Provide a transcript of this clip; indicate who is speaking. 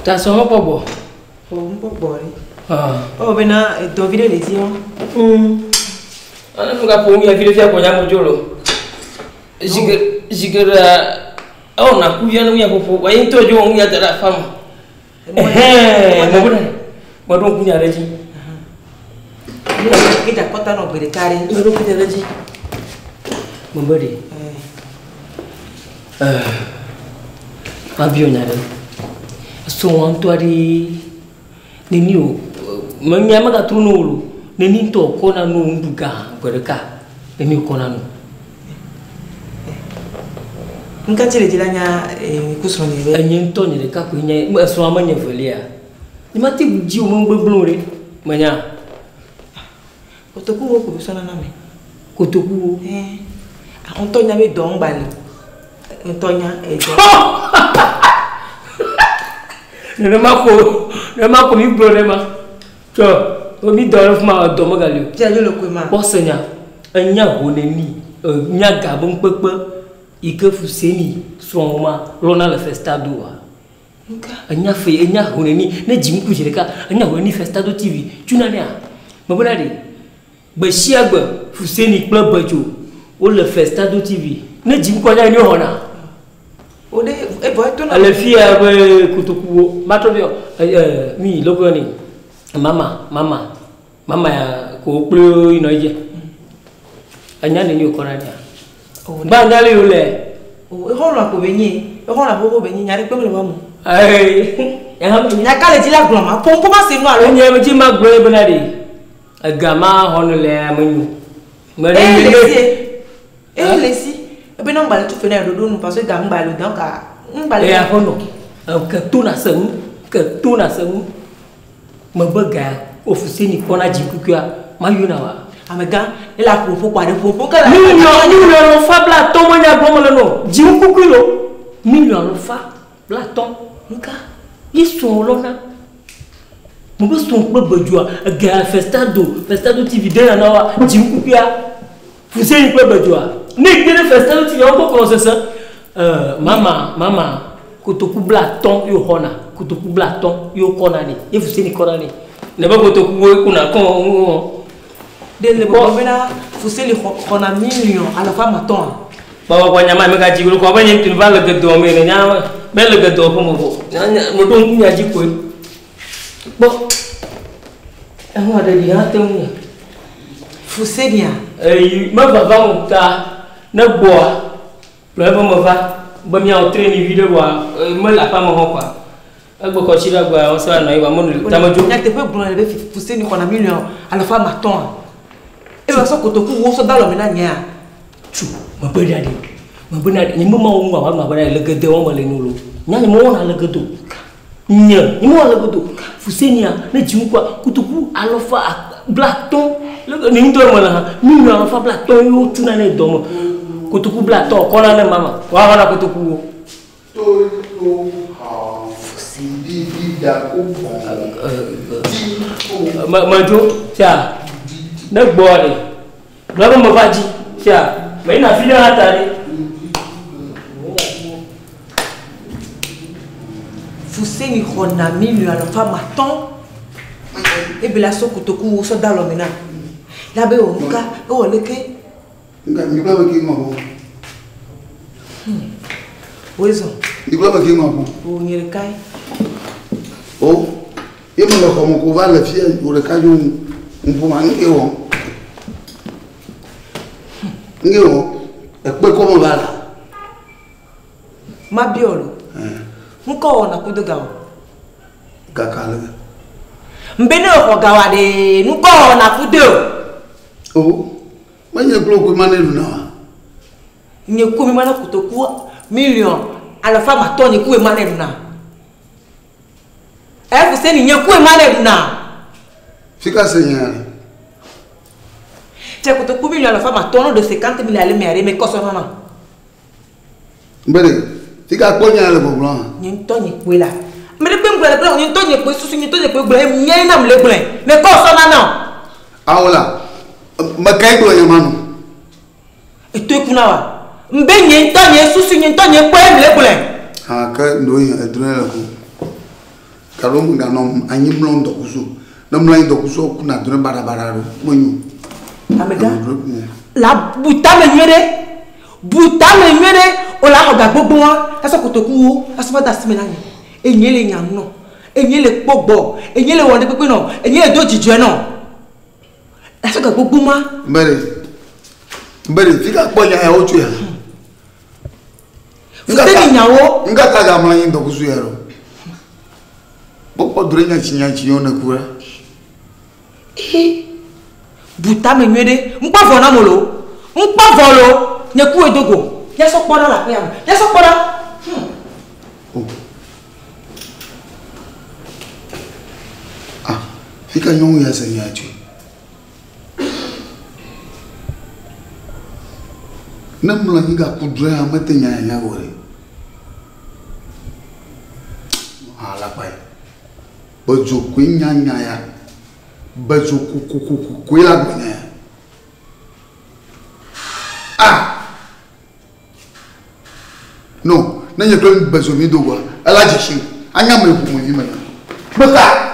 Speaker 1: Ta sɔ mekpɔ gbɔ.
Speaker 2: O ŋkpɔ gbɔ ɖe. Ewɔ bena edɔ vi ɖe le dzi wɔm.
Speaker 1: Ane nu gaƒo nu ya vi ɖe fia kɔ nya mo dzo lo. Zige zige ɖe ewɔ na ku via nu ya ƒoƒo. Wa yin to dzo nu ya da ɖe afa me. Ɛhɛn, mo bena mo ɖo ŋku nya ɖe dzi.
Speaker 2: Ke dza kɔta nɔ gbe ɖeka ɖe.
Speaker 1: Mo ɖo ŋku nya ɖe dzi. Mo be ɖe. Mabio nya ɖe. Srɔ̃wòa ŋutɔ aɖe neni o menya megatro no o neni ŋutɔ wòkɔna no nuɖu gã gbe ɖeka neni wòkɔna no.
Speaker 2: Nuka ŋuti le dzi la nya ku srɔ̃nye be?
Speaker 1: Enye ŋutɔ nye ɖeka koe nye esrɔ̃a menye evelia. Nyemate ŋu dzi wò nu gbegblẽ o ɖe menya.
Speaker 2: Kotokuwo ko wosɔna na ame.
Speaker 1: Kotokuwo?
Speaker 2: Ɛɛ. Ŋutɔ nya be dɔ ŋgba li. Ŋutɔ nya edɔ.
Speaker 1: Nenema ko nenema ko mi gblɔ ɖe ma. Tsɔ wo mi dɔ ɖe fima edɔ megali o.
Speaker 2: Tse le koe ma.
Speaker 1: Kpɔ se nya. Enya ho neni enya ga be ŋkpekpe yi ke Fuseni srɔ̃ ma lɔna le festa do wa. Enya fe enya ho neni ne dzi ŋku zi ɖeka enya ho neni Festado TV tsuna nea mebena ɖe gbe sia gbe Fuseni kple Bedzo wole Festado TV ne dzi ŋkua nya ni xɔna.
Speaker 2: Wode evɔ etona.
Speaker 1: Ele fia be kotokuwo matrɔ biɔ e mi loko yɔni mama mama mama ya ko kple yinɔ edzi. Enya neni wokɔna nea. Gba nya le yole.
Speaker 2: Exɔlɔ̃ ko be nye, exɔlɔ̃ xoxo be nye, nya ɖe kpe mele wa mo.
Speaker 1: Nya
Speaker 2: ka le dzi la gblɔ ma, ƒo ŋku ma se nu alo.
Speaker 1: Enye me dzi ma gblɔ ye bena ɖe, ega ma xɔ ne le ame nyo.
Speaker 2: Me ɖe le si, e le si, ebe na ŋgba le tu fe na ɖoɖo nu parce que ga ŋgba le donc ŋgba le.
Speaker 1: Eya xɔnɔ, ke to na se nu, ke to na se nu. Megbe ga ofuseni kpɔna dzi kukuia, mayɔ na wa.
Speaker 2: Amegã, ele aƒo ƒo kpa ɖe ƒo ƒo ke la.
Speaker 1: Miliɔn, miliɔn alɔfa bla atɔ̃ menya gblɔm mele nɔ. Dzi kukui lo. Miliɔn alɔfa bla atɔ̃.
Speaker 2: Nuka?
Speaker 1: Ye srɔ̃ lɔna. Mebe srɔ̃ kple gbedzoa, ega festado, festado TV ɖe na wa dzi kukuia. Fuseni kple gbedzoa. Ne gbe ɖe festado TV wo kɔ sese. Mama, mama, kotoku bla atɔ̃ yo xɔna, kotoku bla atɔ̃ yo kɔna nɛ, ye Fuseni kɔna nɛ. Ne be kotoku wo kuna kɔ ŋu.
Speaker 2: Ɖe le gbɔgbɔ bena Fuseni xɔna miliɔn alafa atɔ̃a?
Speaker 1: Kpɔ kpɔ nya ma me ga dzi kɔ be nye ŋutɔ va le gedoa me ne nya be le gedoa ƒe me vɔ. Nya nya me ɖo ŋku nya dzi koe. Kpɔ. Ehu aɖe ɖi hã te ŋu nya.
Speaker 2: Fusenia?
Speaker 1: Eyi me vava ŋu ta ne gbɔa kplɔ eƒe me va be míawɔ training vi ɖe vɔa mele aƒea me hã kɔa. Egbe kɔ tsi ɖe agba wosɔ anɔ anyi vɔa menu tamedzo.
Speaker 2: Nyateƒe gblɔ le be Fuseni xɔna miliɔn alafa atɔ̃a? Ebe sɔ kotoku wo sɔ da lɔ me na nyea?
Speaker 1: Tsu mebe ɖa ɖi. Mebe na nye me mawo ŋu awa nu abe le gede wɔm le nu lo. Nya nye mewɔna le gedo. Nye nye mewɔna le gedo. Fusenia ne dzi ŋkua kotoku alafa bla atɔ̃. Le ne ŋutɔ me le hã miliɔn alafa bla atɔ̃ ye wotuna ne dɔ me. Kotoku bla atɔ̃ kɔna ne mama. Woaxɔna kotoku wo. Medzo tia ne gbɔ ɖe gblɔ be meva dzi tia meyina fi ɖe hã ta ɖe.
Speaker 2: Fuseni xɔna miliɔn alafa atɔ̃ ebe la sɔ kotoku wo sɔ da lɔ me na la be wɔ nuka ewɔ leke.
Speaker 3: Nka mi kura be ke ŋɔ bo.
Speaker 2: Woezɔ.
Speaker 3: Mi kura be ke ŋɔ bo.
Speaker 2: O nye ɖeka ye.
Speaker 3: O ye me le xɔme ko va le fia wo ɖeka dzo ŋu ma ŋke wɔ. Ŋke wɔ ekpe kɔ me va la.
Speaker 2: Ma biɔ lo. Ŋkɔ wɔ na kudo ga o.
Speaker 3: Gaka le.
Speaker 2: Mbe ne xɔ ga wa ɖe ŋkɔ wɔ na kudo.
Speaker 3: O. Menye kple koe ma ne ɖuna wa.
Speaker 2: Nye ku mi ma na kotoku miliɔn alafa atɔ̃ nye ku ma ne ɖuna. Efuseni nye ku ma ne ɖuna.
Speaker 3: Fika se nya le.
Speaker 2: Tse kotoku miliɔn alafa atɔ̃ no de 50 mille ale me are me kɔsɔ nana.
Speaker 3: Mbele fika kpɔ nya le gbɔgblɔ.
Speaker 2: Nye ŋutɔ nye kpoe la. Me ɖe kpe ŋgblɔ le kple nye ŋutɔ nye kpoe susu nye ŋutɔ nye kpoe gblɔ nye nam le gblɔe me kɔsɔ nana.
Speaker 3: Awo la me kae gblɔ nya ma no.
Speaker 2: Eto kuna wa. Mbe nye ŋutɔ nye susu nye ŋutɔ nye kpoe le gblɔe.
Speaker 3: Ha ke ndo yi edro le ko. Galo meganɔ anyi mlɔ ŋdɔkusu o. Ne mlɔ anyi ŋdɔkusu kuna drɔ̃e baɖabaɖa ɖo. Menyo.
Speaker 2: Amegã, la bu tame nyuie ɖe. Bu tame nyuie ɖe. O la xɔ ga gbogboa, asɔ kotokuwo, asɔ va de asi me na nye. Enye le nya nɔ. Enye le kpɔ gbɔ. Enye le wɔ ɖe kpekpe nɔ. Enye le do dzidzɔe nɔ. Asɔ ga gbogbo ma.
Speaker 3: Mbe ɖe. Mbe ɖe, fi ka kpɔ nya yawo tsoe hã?
Speaker 2: Fuseni nyawo.
Speaker 3: Ŋka ta gamlɔ anyi ŋdɔkusu ya ɖo. Kpɔkpɔ drɔ̃e nyatsi nyatsi yewo ne ku ɖa.
Speaker 2: Ee, bu tame nyuie ɖe. Ŋkpɔ vɔ na mo lo. Ŋkpɔ vɔ lo. Nye ku edo go. Míasɔ kpɔ ɖa le aƒea me. Míasɔ kpɔ ɖa. Hmm.
Speaker 3: Oh. Ah, fi ka nyɔnu ya se nya tsoe? Ne mlɔ anyi gaku drɔ̃e hã mete nya ya nya o ɖe. Alakpae. Bedzo koe nya nya ya. Bedzo kokokoko koe la gblɔ nya ya. Ah! No, ne nye kple bedzo mi do goa, ela dze si. Anya me ƒomevi me. Meka!